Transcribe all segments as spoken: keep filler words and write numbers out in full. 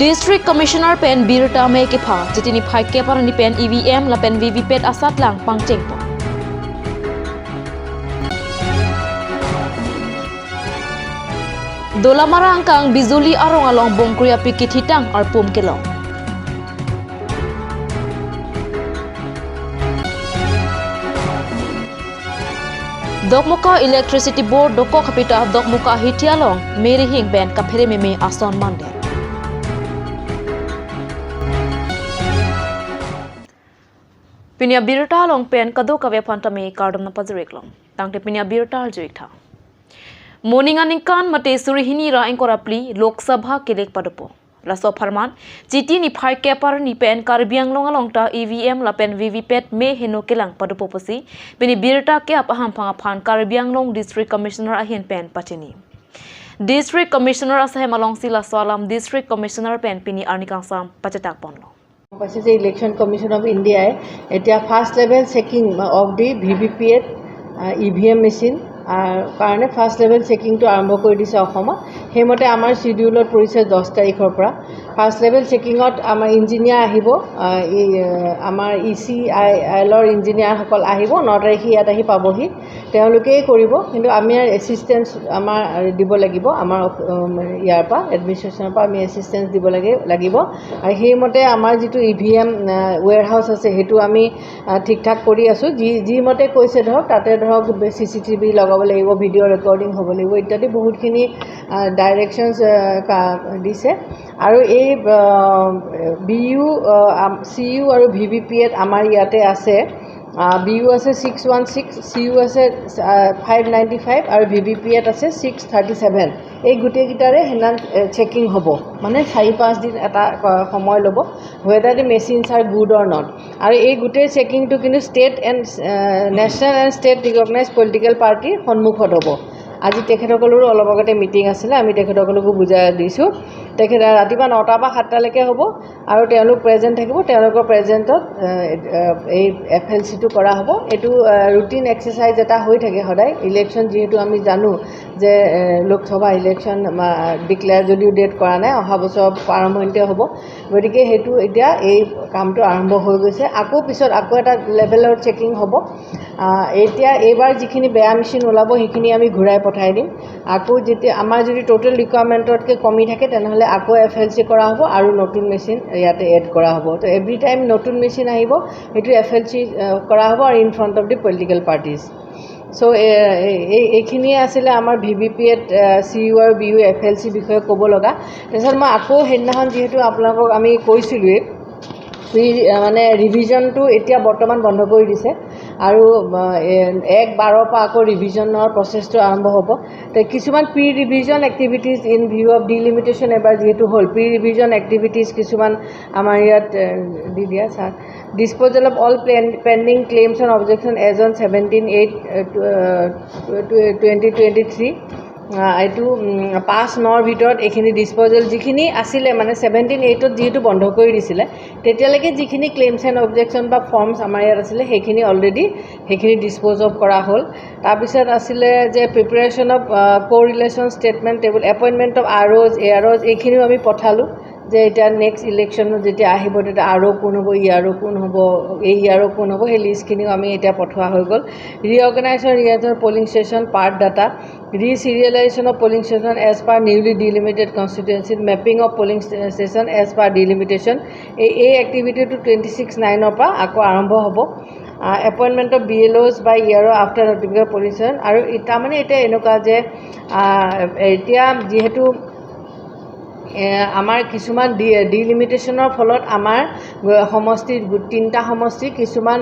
District Commissioner pen birta me kepha, Chiti niphai kep arni pen E V M lapen V V P A T asatlang pangchengpo. Dolamara angkang Bijuli arong along bongkri api kithitang arpum kelong. Dokmoka Electricity Board dokok hapita Dokmoka Hithi along Mary Hing pen kaphere meme ason mande. Pini abirta along pen kadokave aphan tame kardom nangpajir-ik lom. Tangte pini abirta arju-ik tha. Moning aningkan mate suri hini ra ingkoi ra phli Lok Sabha kelek padopo. Laso apharman, Chiti niphai kep arni pen Karbi Anglong along ta E V M lapen V V P A T me heno kelang padopo pusi, pini birta ke-ap ahampang aphan Karbi Anglong District Commissioner ahin pen pachini. District Commissioner asahem alongsi laso alam District Commissioner pen pini arni kangsam pachetak ponlo. পাইছে যে election commission of ইণ্ডিয়াই এতিয়া first level checking of the V V P A T, E V M machine কাৰণে first level চেকিংটো আৰম্ভ কৰি দিছে অসমত। সেইমতে আমাৰ চিডিউলত পৰিছে দহ তাৰিখৰ পৰা। ফাৰ্ষ্ট লেভেল চেকিঙত আমাৰ ইঞ্জিনিয়াৰ আহিব, আহ, এই, আহ, আমাৰ ই চি আই এলৰ ইঞ্জিনিয়াৰসকল আহিব, ন তাৰিখে ইয়াত আহি পাবহি। তেওঁলোকেই কৰিব, কিন্তু আমি এচিষ্টেঞ্চ আমাৰ দিব লাগিব, আমাৰ, উম, ইয়াৰ পৰা, এডমিনিষ্ট্ৰেশ্যনৰ পৰা আমি এচিষ্টেঞ্চ দিব লাগে, লাগিব। আৰু সেইমতে আমাৰ যিটো ই ভি এম ৱেৰহাউচ আছে, সেইটো আমি, আহ, ঠিক ঠাক কৰি আছোঁ। যি, যি মতে কৈছে, ধৰক, তাতে, ধৰক, চি চি টি ভি লগাব লাগিব, ভিডিঅ' ৰেকৰ্ডিং হ'ব লাগিব ইত্যাদি বহুতখিনি, আহ, ডাইৰেকশ্যনছ, আহ, কা-, দিছে। আৰু এই, আহ, বি ইউ, আহ, আম-, চি ইউ আৰু ভি ভি পি এট আমাৰ ইয়াতে আছে। আহ, বি ইউ আছে six one six, C U আছে, আহ, ফাইভ নাইণ্টি ফাইভ আৰু ভি ভি পি এট আছে ছিক্স থাৰ্টি ছেভেন। এই গোটেইকেইটাৰে সেইদিনা, এ, চেকিং হ'ব, মানে চাৰি পাঁচ দিন এটা ক-, সময় ল'ব, whether the machines are good or not। আৰু এই গোটেই চেকিংটো কিন্তু state and, A, national and state recognise political পাৰ্টিৰ সন্মুখত হ'ব। আজি তেখেতসকলৰো অলপ আগতে মিটিং আছিলে, আমি তেখেতসকলকো বুজাই দিছোঁ। তেখেত ৰাতিপুৱা নটা পৰা সাতটালৈকে হ'ব আৰু তেওঁলোক প্ৰেজেণ্ট থাকিব। তেওঁলোকৰ প্ৰেজেণ্টত, এ, এ, এই এফ এল চিটো কৰা হ'ব। এইটো, এ, ৰুটিন এক্সাৰচাইজ এটা হৈ থাকে সদায়। ইলেকশ্যন যিহেতু আমি জানো যে, এ, লোকসভা ইলেকশ্যন, আ, ডিক্লেয়াৰ যদিও ডেট কৰা নাই, অহা বছৰ আৰম্ভণিতে হ'ব। গতিকে সেইটো এতিয়া এই কামটো আৰম্ভ হৈ গৈছে। আকৌ পিছত আকৌ এটা লেভেলৰ চেকিং হ'ব। আহ, এতিয়া এইবাৰ যিখিনি বেয়া মেচিন ওলাব, সেইখিনি আমি ঘূৰাই পঠাই দিম। আকৌ যেতিয়া আমাৰ যদি টোটেল ৰিকুৱাৰমেণ্টতকৈ কমি থাকে, তেনেহ'লে আকৌ এফ এল চি কৰা হ'ব আৰু নতুন মেচিন ইয়াতে এড কৰা হ'ব। তো এভৰি টাইম নতুন মেচিন আহিব, সেইটো এফ এল চি, আহ, কৰা হ'ব আৰু in front of the political parties। চ' এই, এইখিনিয়ে আছিলে আমাৰ ভি ভি পি এট, আহ, চি ইউ আৰু B U F L C বিষয়ে ক'ব লগা। তাৰপিছত মই আকৌ সেইদিনাখন যিহেতু আপোনালোকক আমি কৈছিলোঁৱেই, প্ৰি-, আহ, মানে ৰিভিজনটো এতিয়া বৰ্তমান বন্ধ কৰি দিছে আৰু, আহ, এ-, এক বাৰৰ পৰা আকৌ ৰিভিজনৰ প্ৰচেছটো আৰম্ভ হ'ব। তে কিছুমান pre revision activities in view of delimitation এবাৰ যিহেতু হ'ল, প্ৰি ৰিভিজন এক্টিভিটিজ কিছুমান আমাৰ ইয়াত, এ, দি দিয়া sir. Disposal of all plan-, pending claims and objection as on seventeen eight, এ, টু-, এ, টু-, টুৱেণ্টি টুৱেণ্টি থ্ৰী। আহ, এইটো, উম, পাঁচ নৰ ভিতৰত এইখিনি ডিছপ'জেল যিখিনি আছিলে, মানে ছেভেণ্টিন এইটত যিহেতু বন্ধ কৰি দিছিলে, তেতিয়ালৈকে যিখিনি ক্লেইমছ এণ্ড অবজেকশ্যন বা ফৰ্মছ আমাৰ ইয়াত আছিলে, সেইখিনি অলৰেডি সেইখিনি ডিছপ'জ অফ কৰা হ'ল। তাৰপিছত আছিলে যে প্ৰিপেৰেশ্যন অফ, আহ, correlation statement table, appointment of R O's, A R O's, এইখিনিও আমি পঠালোঁ যে এতিয়া নেক্সট ইলেকশ্যনত যেতিয়া আহিব, তেতিয়া আৰ অ' কোন হ'ব, ই আৰ অ' কোন হ'ব, এ ই আৰ অ' কোন হ'ব, সেই লিষ্টখিনিও আমি এতিয়া পঠোৱা হৈ গ'ল। Reorganization, reorganization polling station, part data, re-serialization of polling station as per newly delimited constituency, mapping of polling sta-, station as per delimitation, এই, এই এক্টিভিটিটো টুৱেণ্টি ছিক্স নাইনৰ পৰা আকৌ আৰম্ভ হ'ব। আহ, appointment of B L Os by E R O after notification polling station। আৰু ই-, তাৰমানে এতিয়া এনেকুৱা যে, আহ, এতিয়া যিহেতু, এ, আমাৰ কিছুমান ডি-, ডিলিমিটেশ্যনৰ ফলত আমাৰ গ-, সমষ্টি, গো-, তিনিটা সমষ্টি কিছুমান,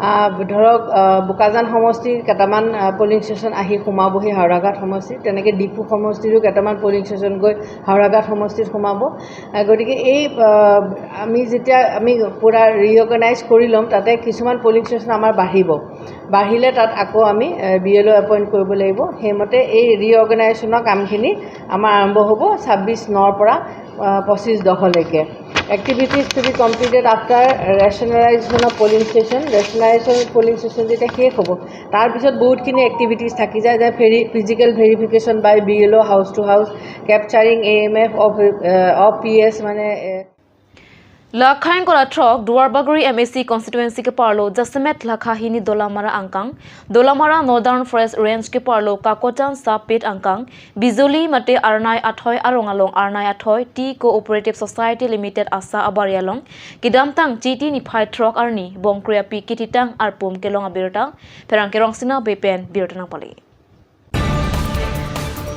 আহ, ধৰক, আহ, বোকাজান সমষ্টিৰ কেইটামান, আহ, পলিং ষ্টেচন আহি সোমাবহি হাওৰাঘাট সমষ্টিত, তেনেকে ডিফু সমষ্টিৰো কেইটামান পলিং ষ্টেচন গৈ হাওৰাঘাট সমষ্টিত সোমাব। আহ, গতিকে এই, আহ, আমি যেতিয়া আমি পূৰা ৰিঅৰ্গেনাইজ কৰি ল'ম, তাতে কিছুমান পলিং ষ্টেচন আমাৰ বাঢ়িব। বাঢ়িলে তাত আকৌ আমি, আহ, বি এল অ' এপইণ্ট কৰিব লাগিব। সেইমতে এই ৰিঅৰ্গেনাইজেশ্যনৰ কামখিনি আমাৰ আৰম্ভ হ'ব ছাব্বিছ নৰ পৰা, আহ, পঁচিছ দহলৈকে। Activities to be completed after rationalization of polling station. Rationalization of polling station যেতিয়া শেষ হ'ব, তাৰপিছত বহুতখিনি এক্টিভিটিজ থাকি যায়, যে very physical verification by B L O' house to house, capturing A M F of of P S মানে এ, Lakha ingkoi ra throk Duarbagori M A C constituency keparlo jasemet lakha hini Dolamara angkang, Dolamara Northern Forest Range keparlo Kakochan Sub Beat angkang, Bijuli mate Arnai Athoi arong along Arnai Athoi Tea Cooperative Society Limited asa abari along kedamtang Chiti niphai throk arni bongkri api kithitang arpum kelong abirta, Pherangke Rongsina Bey pen birta nangpale.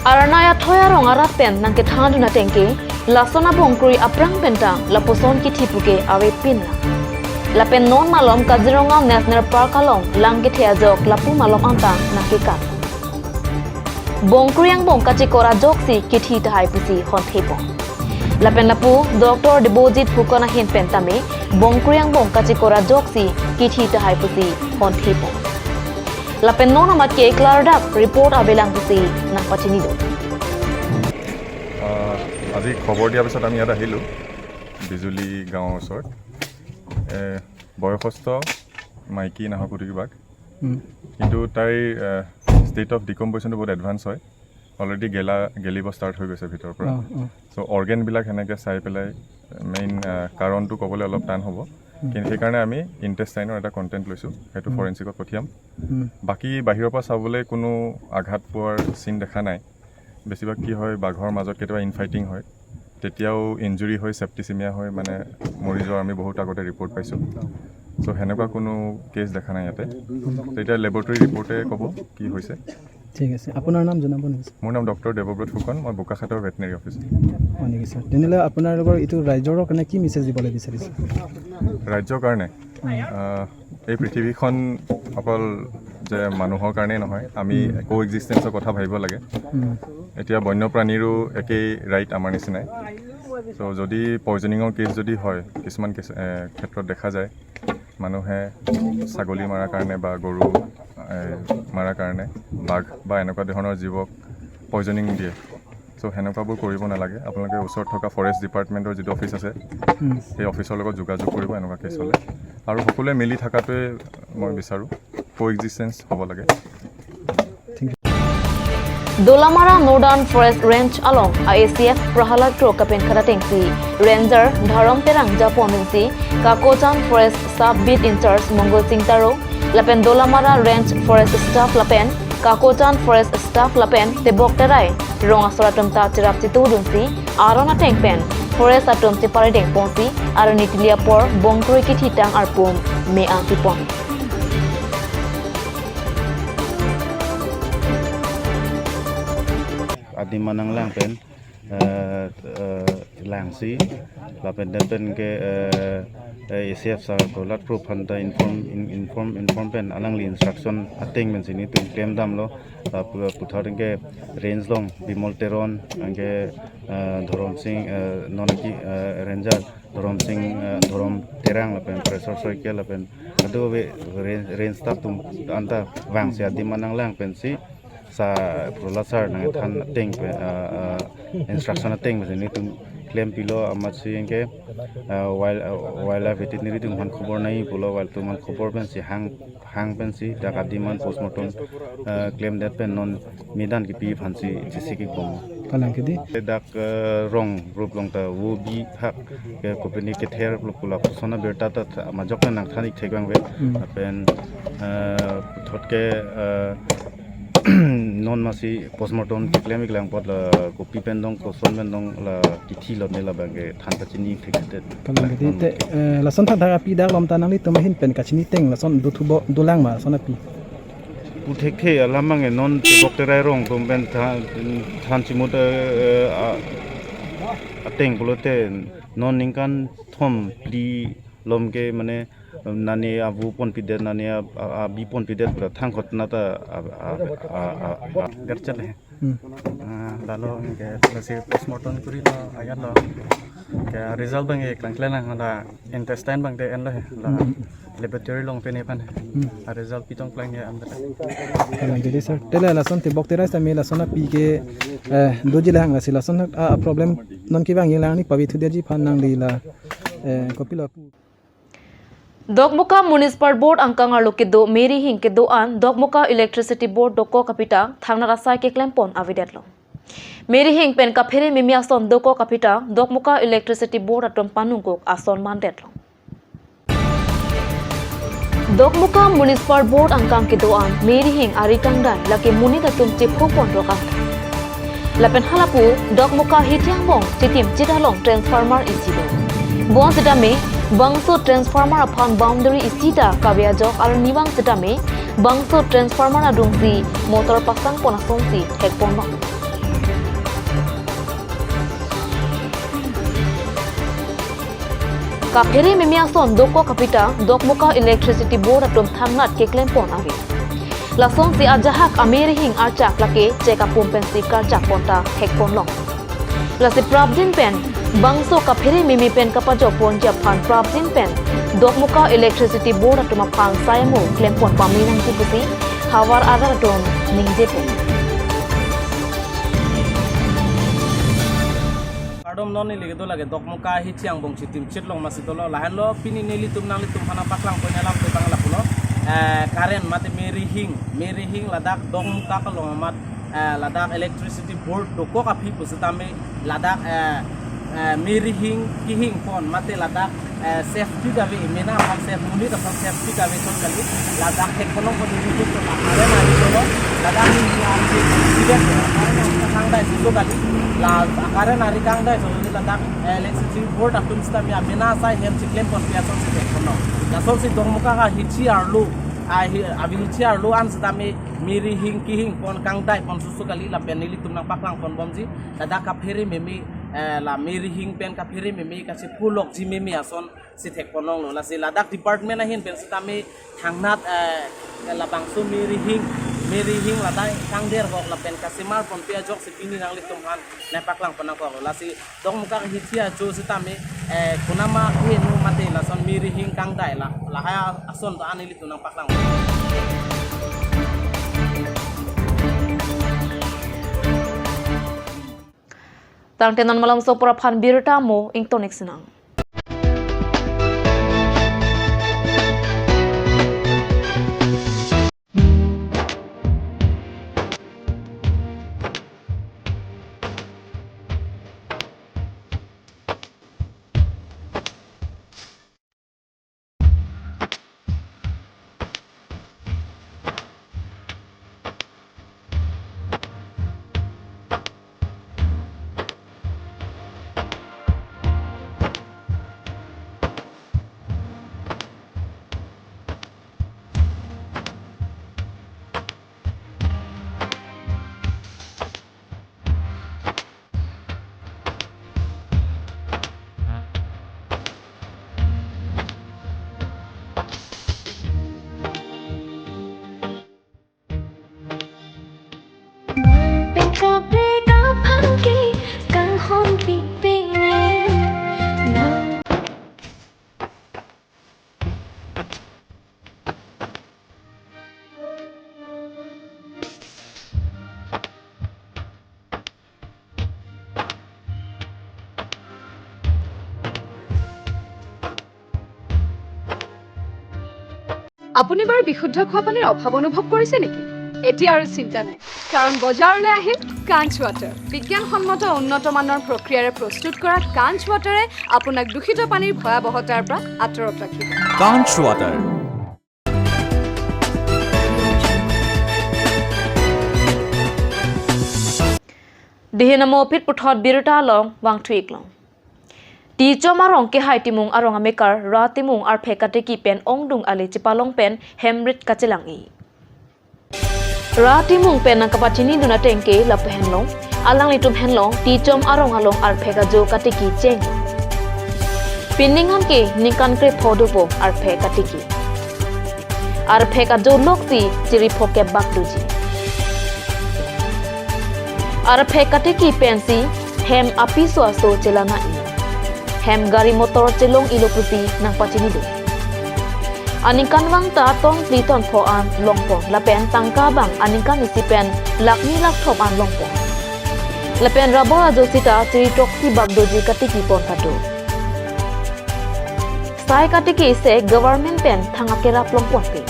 Arnai Athoi arong arat pen nangkethandun ateng ke, lason abongkri aphrang pen ta lapuson kithi puke avepin lang. Lapen non malom Kaziranga National Park along lang kethe ajok lapu malom anta nangkekat. Bongkri angbong kachikor ajoksi kithi tahai pusi honthepon. Lapen lapu Doctor Debojit Phukan ahin pen tame bongkri angbong kachikor ajoksi kithi tahai pusi honthepon. Lapen non amat ke klardak report avelang pusi nangpachinidun. আহ, আজি খবৰ দিয়াৰ পিছত আমি ইয়াত আহিলোঁ, বিজুলী গাঁৱৰ ওচৰত। এ, বয়সস্থ মাইকী নাহৰফুটুকী বাঘ। উম। কিন্তু তাইৰ, এ, ষ্টেট অফ ডিকম্পজিশ্যনটো বহুত এডভান্স হয়। অলৰেডি গেলা, গেলিব ষ্টাৰ্ট হৈ গৈছে ভিতৰৰ পৰা। অ, অ। চ' অৰ্গেনবিলাক সেনেকৈ চাই পেলাই মেইন, এ, কাৰণটো ক'বলৈ অলপ টান হ'ব। উম। কিন্তু সেইকাৰণে আমি ইণ্টেষ্টাইনৰ এটা কণ্টেণ্ট লৈছোঁ, সেইটো উম। ফৰেনচিকত পঠিয়াম। উম। বাকী বাহিৰৰ পৰা চাবলৈ কোনো আঘাত পোৱাৰ চিন দেখা নাই। বেছিভাগ কি হয়, বাঘৰ মাজত কেতিয়াবা ইনফাইটিং হয়, তেতিয়াও ইঞ্জুৰি হৈ, ছেপ্টিচিমিয়া হৈ মানে মৰি যোৱা আমি বহুত আগতে ৰিপৰ্ট পাইছোঁ। চ' সেনেকুৱা কোনো কেছ দেখা নাই ইয়াতে। চ' এতিয়া লেবৰেটৰী ৰিপৰ্টে ক'ব কি হৈছে। ঠিক আছে, আপোনাৰ নাম জনাব নেকি, ছাৰ? মোৰ নাম ডক্টৰ দেৱব্ৰত ফুকন, মই বোকাখাতৰ ভেটেৰিনেৰী অফিচাৰ। হয় নেকি, ছাৰ? তেনেহ'লে আপোনালোকৰ এইটো ৰাইজৰ কাৰণে কি মেছেজ দিবলৈ বিচাৰিছে? ৰাইজৰ কাৰণে? উম। আহ, এই পৃথিৱীখন অকল যে মানুহৰ কাৰণেই নহয়, আমি উম। কো এক্সিষ্টেঞ্চৰ কথা ভাবিব লাগে। উম। এতিয়া বন্য প্ৰাণীৰো একেই ৰাইট আমাৰ নিচিনাই। চ' যদি পইজনিঙৰ কেছ যদি হয়, কিছুমান কেছ, এ, ক্ষেত্ৰত দেখা যায়, মানুহে ছাগলী মাৰাৰ কাৰণে বা গৰু, এ, মাৰাৰ কাৰণে বাঘ বা এনেকুৱা ধৰণৰ জীৱক পইজনিং দিয়ে। চ' সেনেকুৱাবোৰ কৰিব নালাগে। আপোনালোকে ওচৰত থকা ফৰেষ্ট ডিপাৰ্টমেণ্টৰ যিটো অফিচ আছে, উম। সেই অফিচৰ লগত যোগাযোগ কৰিব এনেকুৱা কেছ হ'লে। আৰু সকলোৱে মিলি থকাটোৱে মই বিচাৰোঁ, কো এক্সিষ্টেঞ্চ হ'ব লাগে। Dolamara Northern Forest Range along A A C F Prahalad Kro kapen khada atengsi Ranger Dharom Terang japonsi Kakochan Forest Sub Beat Incharge Mongol Sing Taro lapen Dolamara Range Forest Staff lapen Kakochan Forest Staff lapen Tebok Terai rong asor atum ta cherap chetudunsi aron ateng pen forest atum cheparideng ponsi arni tili apor bongkri kithitang arpum me-ang kipon. Adim anang lang pen, eh, eh, langsi, lapen det pen ke, eh, eh, A C F sir ko lat proof han ta inform, in-, inform, inform pen alangli instruction ateng pensi nelitum klem damlo, lapu-, puthot ke range along Bimol Teron, anke, eh, Dharom Sing, eh, non ki, eh, ranger Dharom Sing, eh, Dharom Terang lapen Pressure Circle lapen ado ave range, range staff atum anta vangsi adim anang lang pensi sa Prola sir nangthan ateng pen, ah, ah, instruction ateng pensi nelitum klem pilo amatsi anke, ah, wild, ah, wildlife veterinary atum aphan khobor nangji pulo, wild atum aphan khobor pensi hang, hang pensi dak adim an postmortem, ah, klem det pen non medan kipi aphansi chesik ik bom. Kalang kedi? Dak, ah, rong rup along ta vo bi hak ke kopine kether lo pu lapuson abirta ta majok nangthan ik thek abang ave. Hmm. Lapen, ah, puthot ke, ah, non masi postmortem keklem ik lang apot la kopi pen dong, koson pen dong la kithi lo ne labang ke than pachini thekthedet. Kalang kedi te, eh, lason thakthak api dak alom ta nanglitum ahin pen kachini ateng lason dothupo dolang ma lason api? Pu thekthe alam abang ke non Tebok Terai rong atum pen tha-, than chimut, eh, a-, ateng pulote non ningkan thom phli along ke mane nane avu ponpidet, nane a, a, abi ponpidet, thangkhot nata a, a, a, a, a. Gerchet le. Hmm. Ah, lalo ke lasi postmortem kuri lo ayan lo. Ke result abang ke klangkle lang la intestine abang te en lo he. La hmm. Laboratory along pen ephan he. Hmm. A result pitong klang he am. Kalang kedi sir. Te la lason Tebok Terai sami lason api ke, eh, doji lahang lasi lason a, a problem non kevang lang ni pavi thudetji aphan nangli la Eh, kopilo pu. Dokmoka Municipal Board angkang arlo kedo Mary Hing kedo-an Dokmoka Electricity Board dokok aphi ta thangnat asai keklempon avedetlo. Mary Hing pen kaphere meme ason dokok aphi ta Dokmoka Electricity Board atum panungkuk ason mandetlo. Dokmoka Municipal Board angkang kedo-an Mary Hing ari kangdai lake monit atum chephoponrok an. Lapen halapu Dokmoka Hithi angbong chitim chit along transformer isi do. Bonsitame bangso transformer aphan boundary isi ta kave ajok arnivang sitame bangso transformer adungsi motor pasangpon asonsi thekponlo. Kaphere meme ason dokok aphi ta Dokmoka Electricity Board atum thangnat keklempon ave. Lasonsi ajahak a-Mary Hing archak lake chek apum pensi karchakpon ta thekponlong. Lasi prapjin pen bangso kaphere meme pen kapajokponji aphan prapjin pen Dokmoka Electricity Board atum aphan sai amo klempon pame nangji pusi havar arat atum ningjepo. Kardom, non neli kedo lake Dokmoka Hithi angbong chitim chit along masi dolo, lahenlo pini nelitum nanglitum aphan nangpaklangpon alam ke bang lapulo. Eh, current mate Mary Hing, Mary Hing ladak Dokmoka kelong amat, eh, ladak Electricity Board dokok aphi pusitame ladak, eh, eh, Mary Hing kehingpon mate ladak, eh, safety kave, mena aphan safe, monit aphan safety kave ason kali, ladak thekponlongpo dulu tu, current ari dolo, ladak ni ni ari sibet, current kangdai susu kali, la current ari kangdai susu ladak, eh, Electricity Board atum sitame mena asai hem chiklemponpi asonsi thekponlong. Lasonsi Dokmoka Hithi arlo, ah, hi-, abi Hithi arlo an sitame Mary Hing kehingpon kangdaipon susu kali, lapen nelitum nangpaklangponbomji, ladak kaphere meme, eh, la Mary Hing pen kaphere meme kachepholokji meme asonsi thekponlonglo. Lasi ladak department ahin pen sitame thangnat, eh, labangso Mary Hing, Mary Hing ladak kangderhok lapen kasemarponpi ajoksi pini nanglitum aphan nangpaklangpon nangkoklo. Lasi Dokmoka Hithi ajo sitame, eh, konama henu mate lason Mary Hing kangdai la, lahai ason ta nelitum nangpaklang. Tangte non malomso apor aphan birta mo ingtonik sinang. আপুনি বাৰু বিশুদ্ধ খোৱা পানীৰ অভাৱ অনুভৱ কৰিছে নেকি? এতিয়া আৰু চিন্তা নাই, কাৰণ বজাৰলৈ আহিল কাঞ্চ ৱাটাৰ। বিজ্ঞানসন্মত উন্নত মানৰ প্ৰক্ৰিয়াৰে প্ৰস্তুত কৰা কাঞ্চ ৱাটাৰে আপোনাক দূষিত পানীৰ ভয়াৱহতাৰ পৰা আঁতৰত ৰাখিব। Kanch Water. Dihin amo aphi puthot birta along vangthu-ik long. Tichom arong kehai Timung arong amekar Ra Timung arphe katiki pen ongdung ale chipalong pen hem rit kachelang-i. Ra Timung pen nangkapachinidun ateng ke lapu henlo, alanglitum henlo Tichom arong along arphe kajo katiki cheng. Pining an ke ningkan krepho dopo arphe katiki. Arphe kajo loksi chiri phokep bak doji. Arphe katiki pensi hem apiso aso chelang-i. Hem gari motor chelong-ilo pusi nangpachinidun. Aningkanvang ta ton phli ton pho an longpon lapen tangka abang aningkan isi pen lakh ni lakh thom an longpon. Lapen rubber ajo sita chiri throksi bak doji katikipon ta do. Sai katiki se government pen thang akerap longponpe.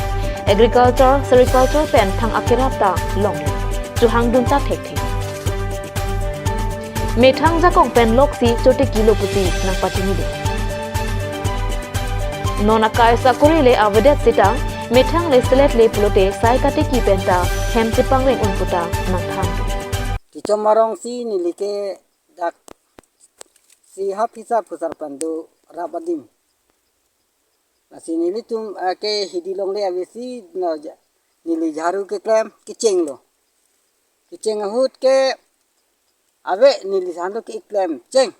Agriculture, sericulture pen thang akerap ta long. Chuhang dun ta thekthe. Methang jakong pen loksi chotiki lo pusi nangpachini dun. Non akai sakori le avedet sita, methang le selet le pulote sai katiki pen ta hem chepangreng un pu ta nangthan. Kechom arong si neli ke dak si hap hisap pusar pen do rap adim. Lasi nelitum, eh, ke hidi longle ave si no ja-, neli jharu keklem kecheng lo. Kecheng ahut ke ave neli sando keklem cheng.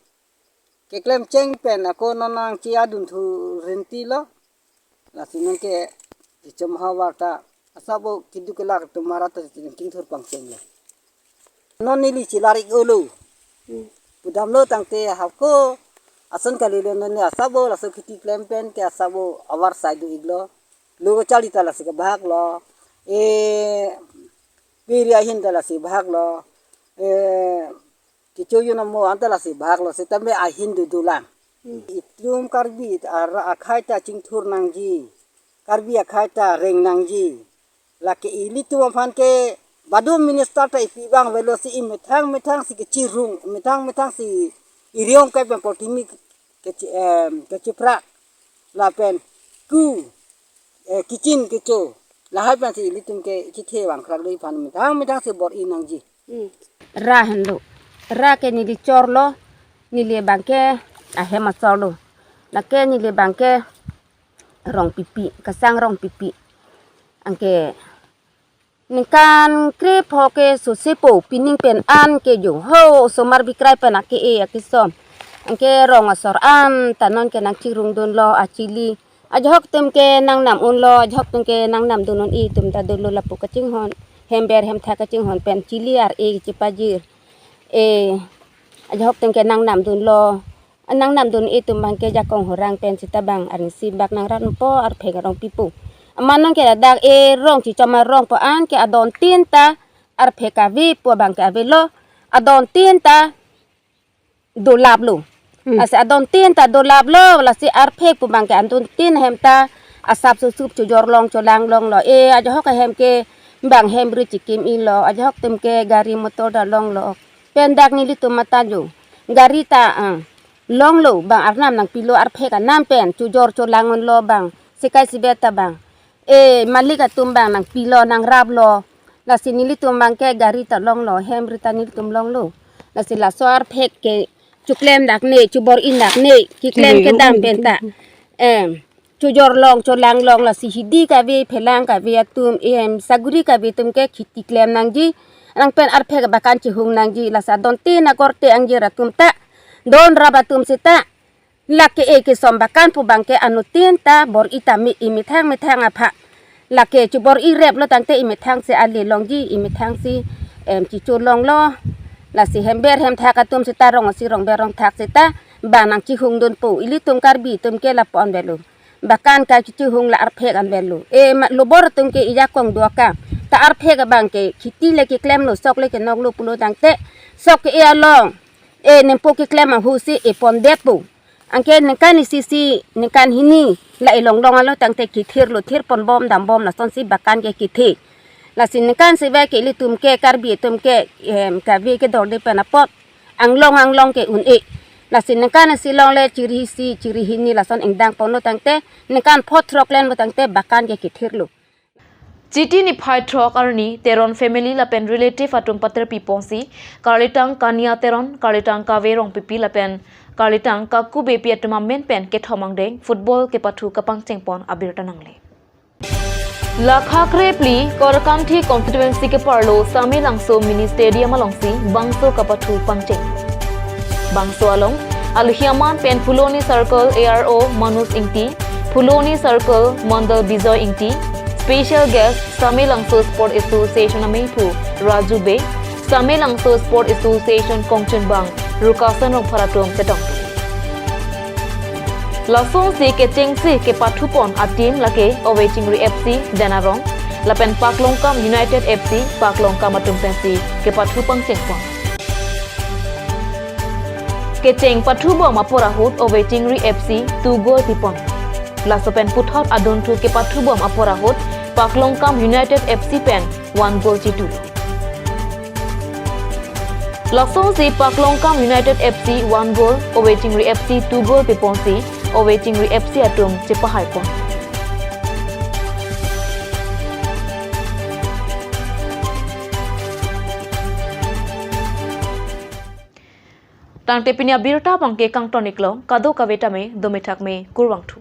Keklem cheng pen ako non nangche adun thu rinti lo. Lasi non ke kechom havar ta asabo keduk kelak tumara ta chingthur pangcheng lo. Non neli chelar ik olo. Pudamlo tangte hapko ason kali lo non asabo laso kheti klem pen ke asabo avar sai do ik lo. Lo charli ta lasi kebhak lo. E, piri ahin ta lasi bhak lo. E, kecho yun amo anta lasi bhak lo. Setame ahin do dolang. Itum Karbi ara akhai ta chingthur nangji. Karbi akhai ta reng nangji. Lake ilitum aphan ke badu minister ta ipi bang avelo si imethang methang si kechirung, methang methang si iriong kai bang poltimi kechi-, em, kechiprak. Lapen ku, eh, kichin kecho. Lahai pen si ilitum ke chithe bang krak dei aphan methang methang si bor-i nangji. Hmm. Ra henlo. Ra ke neli chor lo, neli bang ke ahem achor lo. Lake neli bang ke Rongpipi, Kasang Rongpipi. Anke ningkan krepho ke sosepo, pining pen an ke jo ho osomar bikrai pen ake-e akesom. Anke rong asor an ta non ke nangchirung dun lo achili. Ajahok atum ke nangnam un lo, ajahok atum ke nangnam dun un-e atum ta dolo lapu kachinghon. Hember hemtha kachinghon pen chili ar-e chepajir. E, ajahok atum ke nangnam dun lo. Nangnam dun-e atum bang ke jakong horang pen sita bang arnisi bak nangranpo arphek arong pipo. Aman non ke ladak e rong chichom arong po an ke adon tin ta arphek ave po bang ke avelo. Adon tin ta dolap lo. Hmm. Lasi adon tin ta dolap lo, lasi arphek po bang ke adon tin hem ta asap susup chojor long cholang long lo. E, ajahok ahem ke bang hem ri chikim-i lo, ajahok atum ke gari motor ta long lo. Pen dak nelitum mata jo. Gari ta, ah, long lo bang arnam nangpilo arphek anam pen chojor cholang un lo bang. Sekai sibet ta bang. E, malik atum bang nangpilo nangrap lo. Lasi nelitum bang ke gari ta long lo, hem ri ta nelitum long lo. Lasi laso arphek ke chuklem dak ne, chubor-i dak ne, keklem kedam pen ta. Em, chojor long, cholang long, lasi hidi kave, phelang kave atum, em, saguri kave atum ke kheti klem nangji, nang pen arphek bakan chihung nangji, lasi adon tin akorte angjir atum ta, don rap atum sita, lake e kesom bakan pu bang ke anuttin ta bor-i ta mi imethang methang apha. Lake chubor-i rep lo tangte imethang si ale longji, imethang si, em, chicho long lo. Lasi hember hemthak atum sita rong asi rongber rongthak sita bang nangchihung dunpo. Ilitum Karbi atum ke lapu-an avelo. Bakan ke chichihung la arphek an avelo. E ma lobor atum ke ijakong do ka. Ta arphek abang ke kheti le keklem lo, sok le kenok lo pulo tangte sok ke e along. E nempo keklem ahu si e pondetpo. Anke ningkan isi si ningkan hini la e longlong alo tangte kethir lo, thir pon bom dam bom lason si bakan ke kethe. Lasi ningkan si ve ke ilitum ke Karbi atum ke, em, kave kedorde pen apot anglong anglong ke un-e. Lasi ningkan isi long le chiri isi chiri hini lason ingdang ponlo tangte ningkan pho throk len lo tangte bakan ke kethir lo. Chiti niphai throk arni Teron family lapen relative atum paterpi ponsi, Karlitang Kania Teron, Karlitang Kave Rongpipi lapen Karlitang Kaku Beypi atum amen pen kethom angdeng football kepathu kapangcheng pon abirta nangle. Lakha krephli Korkanthi constituency keparlo Samelangso Mini Stadium alongsi bangso kapathu pangcheng. Bangso along, alohi aman pen Phuloni Circle A R O Manoj Ingti, Phuloni Circle Mandal Bijoy Ingti, special guest Samelangso Sport Association amephu Raju Bey, Samelangso Sport Association kongchunbang Rukasan Rongphar atum chetong. Lasonsi kechengsi kepathu pon a-team lake Ove Chingri F C Denarong, lapen Paklongkam United F C Paklongkam atum pensi kepathu pangcheng pon. Kecheng pathu bom apor ahut Ove Chingri F C two goal pipon. Laso pen puthot adunthu kepathubom apor ahut Paklongkam United F C pen one goal chitulo. Lasonsi Paklongkam United F C one goal, Ove Chingri F C two goal piponsi Ove Chingri F C atum chepahaipon. Tangte pini abirta abangke kangton-iklo, kadokave tame dome thakme, kurvangthu.